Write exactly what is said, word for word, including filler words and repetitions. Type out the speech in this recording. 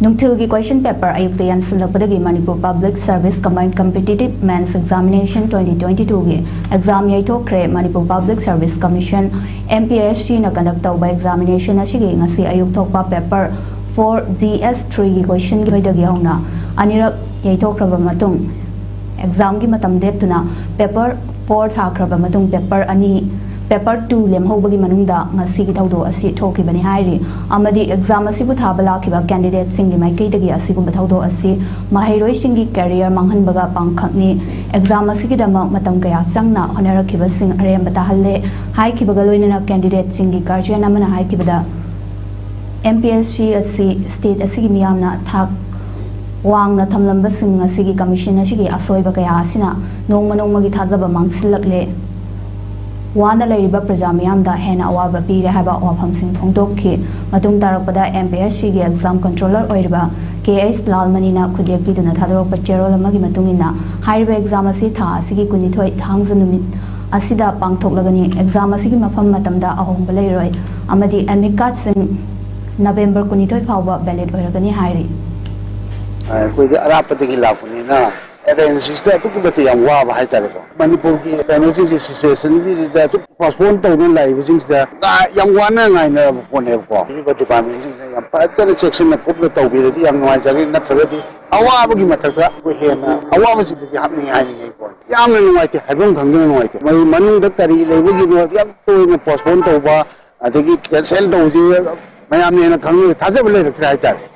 ꯅꯨꯡꯊꯤꯜꯒꯤ question paper ꯑꯌꯨꯛꯇ ꯌꯥꯟꯁꯤꯜꯂꯛꯄꯗꯒꯤ ꯃꯅꯤꯄꯨꯔ ꯄꯕ꯭ꯂꯤꯛ ꯁꯔꯚꯤꯁ ꯀꯃꯥꯏꯟ competitive mains examination twenty twenty ꯇꯨꯒꯤ ꯑꯦꯛꯖꯥꯝ ꯌꯩꯊꯣꯛꯈ꯭ꯔꯦ꯫ Manipur public service commission, M P S ꯁꯤꯅ ꯀꯟꯗꯛ ꯇꯧꯕ ꯑꯦꯛꯖꯥꯃꯤꯅꯦꯁꯟ ꯑꯁꯤꯒꯤ ꯉꯁꯤ ꯑꯌꯨꯛ ꯊꯣꯛꯄ ꯄꯦꯄꯔ ꯐꯣꯔ ꯖꯤ ꯑꯦꯁ ꯊ꯭ꯔꯤꯒꯤ ꯀꯣꯏꯁꯟꯒꯤꯗꯒꯤ ꯍꯧꯅ ꯑꯅꯤꯔꯛ ꯌꯩꯊꯣꯛꯈ꯭ꯔꯕ ꯃꯇꯨꯡ, ꯑꯦꯛꯖꯥꯝꯒꯤ ꯃꯇꯝ ꯂꯦꯞꯇꯨꯅ ꯄꯦꯄꯔ ꯐꯣꯔ ꯊꯥꯈ꯭ꯔꯕ ꯃꯇꯨꯡ ꯄꯦꯄꯔ ꯑꯅꯤ, ꯄꯦꯄꯔ ꯇꯨ ꯂꯦꯝꯍꯧꯕꯒꯤ ꯃꯅꯨꯡꯗ ꯉꯁꯤꯒꯤ ꯊꯧꯗꯣꯛ ꯑꯁꯤ ꯊꯣꯛꯈꯤꯕꯅꯤ ꯍꯥꯏꯔꯤ꯫ ꯑꯃꯗꯤ ꯑꯦꯛꯖꯥꯝ ꯑꯁꯤꯕꯨ ꯊꯥꯕ ꯂꯥꯛꯈꯤꯕ ꯀꯦꯟꯗꯤꯗꯦꯠꯁꯤꯡꯒꯤ ꯃꯥꯏꯀꯩꯗꯒꯤ ꯑꯁꯤꯒꯨꯝꯕ ꯊꯧꯗꯣꯛ ꯑꯁꯤ ꯃꯍꯩꯔꯣꯏꯁꯤꯡꯒꯤ ꯀꯦꯔꯤꯌꯔ ꯃꯥꯡꯍꯟꯕꯒ ꯄꯥꯡꯈꯛꯅꯤ꯫ ꯑꯦꯛꯖꯥꯝ ꯑꯁꯤꯒꯤꯗꯃꯛ ꯃꯇꯝ ꯀꯌꯥ ꯆꯪꯅ ꯍꯣꯠꯅꯔꯛꯈꯤꯕꯁꯤꯡ ꯑꯔꯦꯝꯕ ꯇꯥꯍꯜꯂꯦ ꯍꯥꯏꯈꯤꯕꯒ ꯂꯣꯏꯅꯅ ꯀꯦꯟꯗꯤꯗꯦꯠꯁꯤꯡꯒꯤ ꯒꯥꯔꯖꯤꯌꯟ ꯑꯃꯅ ꯍꯥꯏꯈꯤꯕꯗ, ꯑꯦꯝ ꯄꯤ ꯑꯦꯁ ꯁꯤ ꯑꯁꯤ ꯁ꯭ꯇꯦꯠ ꯑꯁꯤꯒꯤ ꯃꯤꯌꯥꯝꯅ ꯊꯥꯛ ꯋꯥꯡꯅ ꯊꯝꯂꯝꯕꯁꯤꯡ ꯑꯁꯤꯒꯤ ꯀꯃꯤꯁꯟ ꯑꯁꯤꯒꯤ ꯑꯁꯣꯏꯕ ꯀꯌꯥ ꯑꯁꯤꯅ ꯅꯣꯡꯃ ꯅꯣꯡꯃꯒꯤ ꯊꯥꯖꯕ ꯃꯥꯡꯁꯤꯜꯂꯛꯂꯦ꯫ ꯋꯥꯅ ꯂꯩꯔꯤꯕ ꯄ꯭ꯔꯖꯥ ꯃꯤꯌꯥꯝꯗ ꯍꯦꯟꯅ ꯑꯋꯥꯕ ꯄꯤꯔꯦ ꯍꯥꯏꯕ ꯋꯥꯐꯝꯁꯤꯡ ꯐꯣꯡꯗꯣꯛꯈꯤ꯫ ꯃꯇꯨꯡ ꯇꯥꯔꯛꯄꯗ ꯑꯦꯝ ꯄꯤ ꯑꯦꯁ ꯁꯤꯒꯤ ꯑꯦꯛꯖꯥꯝ ꯀꯟꯇ꯭ꯔꯣꯂꯔ ꯑꯣꯏꯔꯤꯕ ꯀꯦ ꯑꯩꯆ ꯂꯥꯜꯃꯅꯤꯅ ꯈꯨꯗꯦꯛ ꯄꯤꯗꯨꯅ ꯊꯥꯗꯣꯔꯛꯄ ꯆꯦꯔꯣꯜ ꯑꯃꯒꯤ ꯃꯇꯨꯡ ꯏꯟꯅ, ꯍꯥꯏꯔꯤꯕ ꯑꯦꯛꯖꯥꯝ ꯑꯁꯤ ꯊꯥ ꯑꯁꯤꯒꯤ ꯀꯨꯟꯅꯤꯊꯣꯏ ꯊꯥꯡꯖ ꯅꯨꯃꯤꯠ ꯑꯁꯤꯗ ꯄꯥꯡꯊꯣꯛꯂꯒꯅꯤ꯫ ꯑꯦꯛꯖꯥꯝ ꯑꯁꯤꯒꯤ ꯃꯐꯝ ꯃꯇꯝꯗ ꯑꯍꯣꯡꯕ ꯂꯩꯔꯣꯏ ꯑꯃꯗꯤ ꯑꯦꯗꯃꯤꯠ ꯀꯥꯔꯗꯁꯤꯡ ꯅꯕꯦꯝꯕꯔ ꯀꯨꯟꯅꯤꯊꯣꯏ ꯐꯥꯎꯕ ꯚꯦꯂꯤꯗ ꯑꯣꯏꯔꯒꯅꯤ ꯍꯥꯏꯔꯤ꯫ ꯑꯩꯈꯣꯏꯗꯤ ꯑꯔꯥꯞꯄꯗꯒꯤ ꯂꯥꯛꯄꯅꯤꯅ ꯑꯦꯔꯦꯟꯖꯁꯤꯡꯁꯤꯗ ꯑꯗꯨꯛꯀꯤ ꯃꯇꯤꯛ ꯌꯥꯝ ꯋꯥꯕ ꯍꯥꯏꯇꯥꯔꯦꯀꯣ꯫ ꯃꯅꯤꯄꯨꯔꯒꯤ ꯀꯩꯅꯣꯁꯤꯡꯁꯦ, ꯁꯤꯆꯨꯋꯦꯁꯟꯒꯤꯁꯤꯗ ꯑꯗꯨꯝ ꯄꯣꯁꯄꯣꯟ ꯇꯧꯗꯨꯅ ꯂꯩꯕꯁꯤꯡꯁꯤꯗ ꯌꯥꯝ ꯋꯥꯅ ꯉꯥꯏꯅꯔꯕ ꯄꯣꯠꯅꯦꯕꯀꯣ꯫ ꯄꯤꯔꯤꯕ ꯗꯤꯄꯥꯔꯠꯃꯦꯟꯁꯤꯡꯁꯤꯅ ꯌꯥꯝ ꯐꯖꯅ ꯆꯦꯛꯁꯤꯟꯅ ꯀꯨꯞꯅ ꯇꯧꯕꯤꯔꯗꯤ ꯌꯥꯝ ꯅꯨꯡꯉꯥꯏꯖꯒꯅꯤ꯫ ꯅꯠꯇ꯭ꯔꯒꯗꯤ ꯑꯋꯥꯕꯒꯤ ꯃꯊꯛꯇ ꯑꯩꯈꯣꯏ ꯍꯦꯟꯅ ꯑꯋꯥꯕꯁꯤꯗꯗꯤ ꯍꯥꯞꯅꯤꯡꯉꯥꯏ ꯍꯥꯏꯅꯤꯡꯉꯤ꯫ ꯌꯥꯝꯅ ꯅꯨꯡꯉꯥꯏꯇꯦ, ꯍꯥꯏꯐꯝ ꯈꯪꯗꯅ ꯅꯨꯡꯉꯥꯏꯇꯦ꯫ ꯃꯣꯏ ꯃꯅꯨꯡꯗ ꯀꯔꯤ ꯂꯩꯕꯒꯤꯅꯣ ꯌꯥꯝ ꯇꯣꯏꯅ ꯄꯣꯁꯄꯣꯟ ꯇꯧꯕ, ꯑꯗꯒꯤ ꯀꯦꯟꯁꯦꯜ ꯇꯧꯕꯁꯤ ꯃꯌꯥꯝꯅ ꯍꯦꯟꯅ ꯈꯪꯅꯔꯦ, ꯊꯥꯖꯕ ꯂꯩꯔꯛꯇ꯭ꯔꯦ ꯍꯥꯏꯇꯥꯔꯦ꯫